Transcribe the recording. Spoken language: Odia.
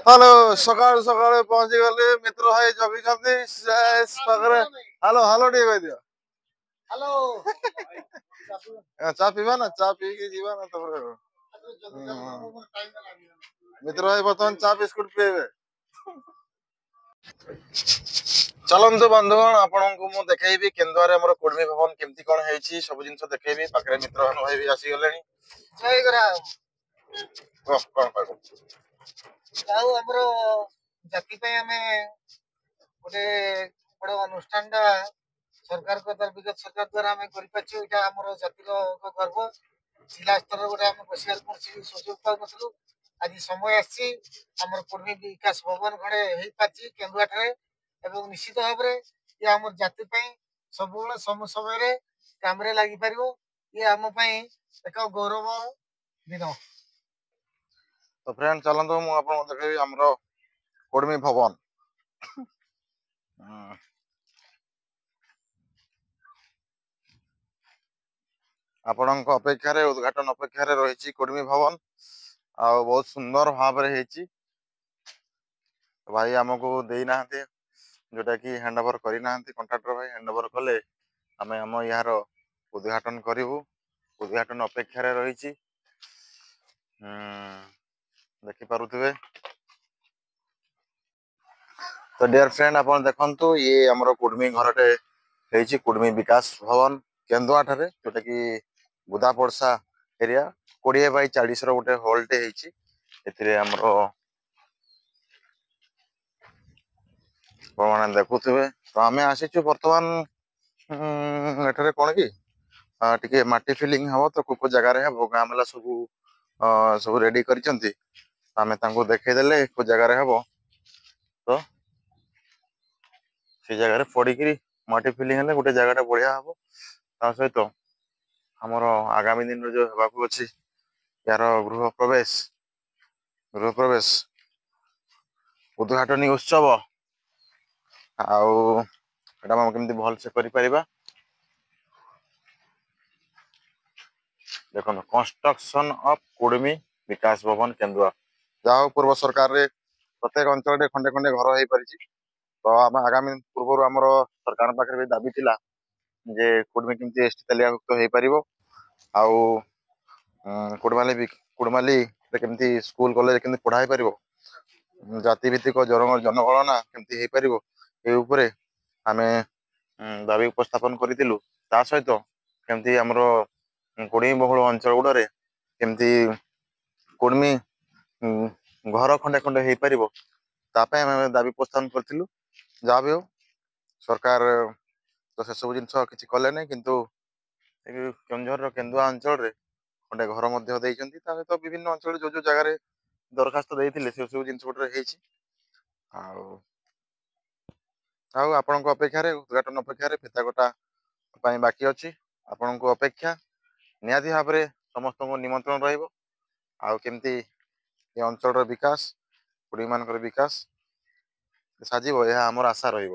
ହ୍ୟାଲୋ, ସକାଳୁ ସକାଳୁ ପହଞ୍ଚି ଗଲି। ମିତ୍ର ଭାଇ ଜଗିଛନ୍ତି ପାଖରେ। ହ୍ୟାଲୋ ହ୍ୟାଲୋ ଟିକେ କହିଦିଅ। ଚା ପିଇବା ନା, ଚା ପିଇକି ଯିବା ନା। ତାପରେ ମିତ୍ର ଭାଇ ବର୍ତ୍ତମାନ ଚା ବିସ୍କୁଟ ପିଇବେ। ଚାଲନ୍ତୁ ବନ୍ଧୁଗଣ, ଆପଣଙ୍କୁ ମୁଁ ଦେଖେଇବି କେନ୍ଦୁଆରେ ଆମର କୁଡମି ଭବନ କେମିତି କଣ ହେଇଛି, ସବୁ ଜିନିଷ ଦେଖେଇବି। ପାଖରେ ମିତ୍ର ଭାଇ ବି ଆସିଗଲେଣି। କଣ କହିବ? ଆଉ ଆମର ଜାତି ପାଇଁ ଆମେ ଗୋଟେ ବଡ ଅନୁଷ୍ଠାନଟା ସରକାରଙ୍କ ଦ୍ୱାରା, ବିଗତ ସରକାର ଦ୍ୱାରା ଆମେ କରିପାରିଛୁ। ଏଇଟା ଆମର ଜାତିର ଏକ ଗର୍ବ। ଜିଲ୍ଲା ସ୍ତରରେ ଗୋଟେ ଆମେ ବସିବାର କୌଣସି ସୁଯୋଗ ପାଉନଥିଲୁ। ଆଜି ସମୟ ଆସିଛି, ଆମର କୁର୍ମୀ ବିକାଶ ଭବନ ଖଣ୍ଡେ ହେଇପାରିଛି କେନ୍ଦୁଆଠାରେ ଏବଂ ନିଶ୍ଚିତ ଭାବରେ ଇଏ ଆମର ଜାତି ପାଇଁ ସବୁବେଳେ ସବୁ ସମୟରେ କାମରେ ଲାଗିପାରିବ। ଇଏ ଆମ ପାଇଁ ଏକ ଗୌରବ ଦିନ। ତ ଫ୍ରେଣ୍ଡ, ଚାଲନ୍ତୁ ମୁଁ ଆପଣଙ୍କୁ ଦେଖେଇବି ଆମର କୁଡମି ଭବନ। ଆପଣଙ୍କ ଅପେକ୍ଷାରେ, ଉଦ୍ଘାଟନ ଅପେକ୍ଷାରେ ରହିଛି କୁଡମି ଭବନ। ଆଉ ବହୁତ ସୁନ୍ଦର ଭାବରେ ହେଇଛି। ଭାଇ ଆମକୁ ଦେଇନାହାନ୍ତି, ଯୋଉଟା କି ହ୍ୟାଣ୍ଡ ଓଭର କରିନାହାନ୍ତି। କଣ୍ଟ୍ରାକ୍ଟର ଭାଇ ହ୍ୟାଣ୍ଡ ଓଭର କଲେ ଆମେ ଆମ ଏହାର ଉଦ୍ଘାଟନ କରିବୁ। ଉଦ୍ଘାଟନ ଅପେକ୍ଷାରେ ରହିଛି, ଦେଖିପାରୁଥିବେ। ତ ଡିୟର ଫ୍ରେଣ୍ଡ, ଆପଣ ଦେଖନ୍ତୁ, ଇଏ ଆମର କୁଡମି ଘରଟେ ହେଇଛି, କୁଡମି ବିକାଶ ଭବନ କେନ୍ଦୁଆ ଠାରେ, ଯୋଉଟା କି ବୁଦାପଡସା ଏରିଆ। 20 ବାଇ 40 ର ଗୋଟେ ହଲଟେ ହେଇଛି। ଏଥିରେ ଆମର ଆପଣମାନେ ଦେଖୁଥିବେ। ତ ଆମେ ଆସିଛୁ ବର୍ତ୍ତମାନ ଏଠାରେ କଣ କି ଟିକେ ମାଟି ଫିଲିଂ ହବ। ତ କୋଉ କୋଉ ଜାଗାରେ ହବ, ଗାଁ ବାଲା ସବୁ ରେଡି କରିଛନ୍ତି। ଆମେ ତାଙ୍କୁ ଦେଖେଇଦେଲେ କୋଉ ଜାଗାରେ ହବ, ତ ସେ ଜାଗାରେ ପଡିକିରି ମାଟି ଫିଲିଂ ହେଲେ ଗୋଟେ ଜାଗାଟା ବଢିଆ ହବ। ତା ସହିତ ଆମର ଆଗାମୀ ଦିନରେ ଯୋଉ ହେବାକୁ ଅଛି ଏହାର ଗୃହ ପ୍ରବେଶ ଉଦ୍ଘାଟନୀ ଉତ୍ସବ, ଆଉ ଏଟା ଆମେ କେମିତି ଭଲସେ କରିପାରିବା। ଦେଖନ୍ତୁ, କନଷ୍ଟ୍ରକ୍ସନ ଅଫ କୁଡମି ବିକାଶ ଭବନ କେନ୍ଦୁଆ। ଯାହା ହଉ, ପୂର୍ବ ସରକାରରେ ପ୍ରତ୍ୟେକ ଅଞ୍ଚଳରେ ଖଣ୍ଡେ ଖଣ୍ଡେ ଘର ହେଇପାରିଛି। ତ ଆମେ ଆଗାମୀ ପୂର୍ବରୁ ଆମର ସରକାରଙ୍କ ପାଖରେ ବି ଦାବି ଥିଲା ଯେ କୁଡମି କେମିତି ଏସଟି ତାଲିକାଭୁକ୍ତ ହେଇପାରିବ ଆଉ କୁଡମାଲିରେ କେମିତି ସ୍କୁଲ କଲେଜ କେମିତି ପଢା ହେଇପାରିବ, ଜାତି ଭିତ୍ତିକ ଜନଗଣନା କେମିତି ହେଇପାରିବ, ଏ ଉପରେ ଆମେ ଦାବି ଉପସ୍ଥାପନ କରିଥିଲୁ। ତା ସହିତ କେମିତି ଆମର କୁଡମି ବହୁଳ ଅଞ୍ଚଳ ଗୁଡାରେ କେମିତି କୁଡମି ଘର ଖଣ୍ଡେ ଖଣ୍ଡେ ହେଇପାରିବ, ତା ପାଇଁ ଆମେ ଦାବି ଉପସ୍ଥାପନ କରିଥିଲୁ। ଯାହା ବି ହଉ, ସରକାର ତ ସେସବୁ ଜିନିଷ କିଛି କଲେ ନାହିଁ, କିନ୍ତୁ ଏ କେନ୍ଦୁଝରର କେନ୍ଦୁଆ ଅଞ୍ଚଳରେ ଖଣ୍ଡେ ଘର ମଧ୍ୟ ଦେଇଛନ୍ତି। ତା ସହିତ ବିଭିନ୍ନ ଅଞ୍ଚଳରେ ଯୋଉ ଯୋଉ ଜାଗାରେ ଦରଖାସ୍ତ ଦେଇଥିଲେ, ସେ ସବୁ ଜିନିଷ ଗୋଟେ ହେଇଛି। ଆଉ ଆପଣଙ୍କ ଅପେକ୍ଷାରେ, ଉଦ୍ଘାଟନ ଅପେକ୍ଷାରେ, ଫିତା କଟା ପାଇଁ ବାକି ଅଛି। ଆପଣଙ୍କୁ ଅପେକ୍ଷା, ନିହାତି ଭାବରେ ସମସ୍ତଙ୍କୁ ନିମନ୍ତ୍ରଣ ରହିବ। ଆଉ କେମିତି ଏ ଅଞ୍ଚଳର ବିକାଶ, କୁଡ଼ୁମୀମାନଙ୍କର ବିକାଶ ସାଜିବ, ଏହା ଆମର ଆଶା ରହିବ।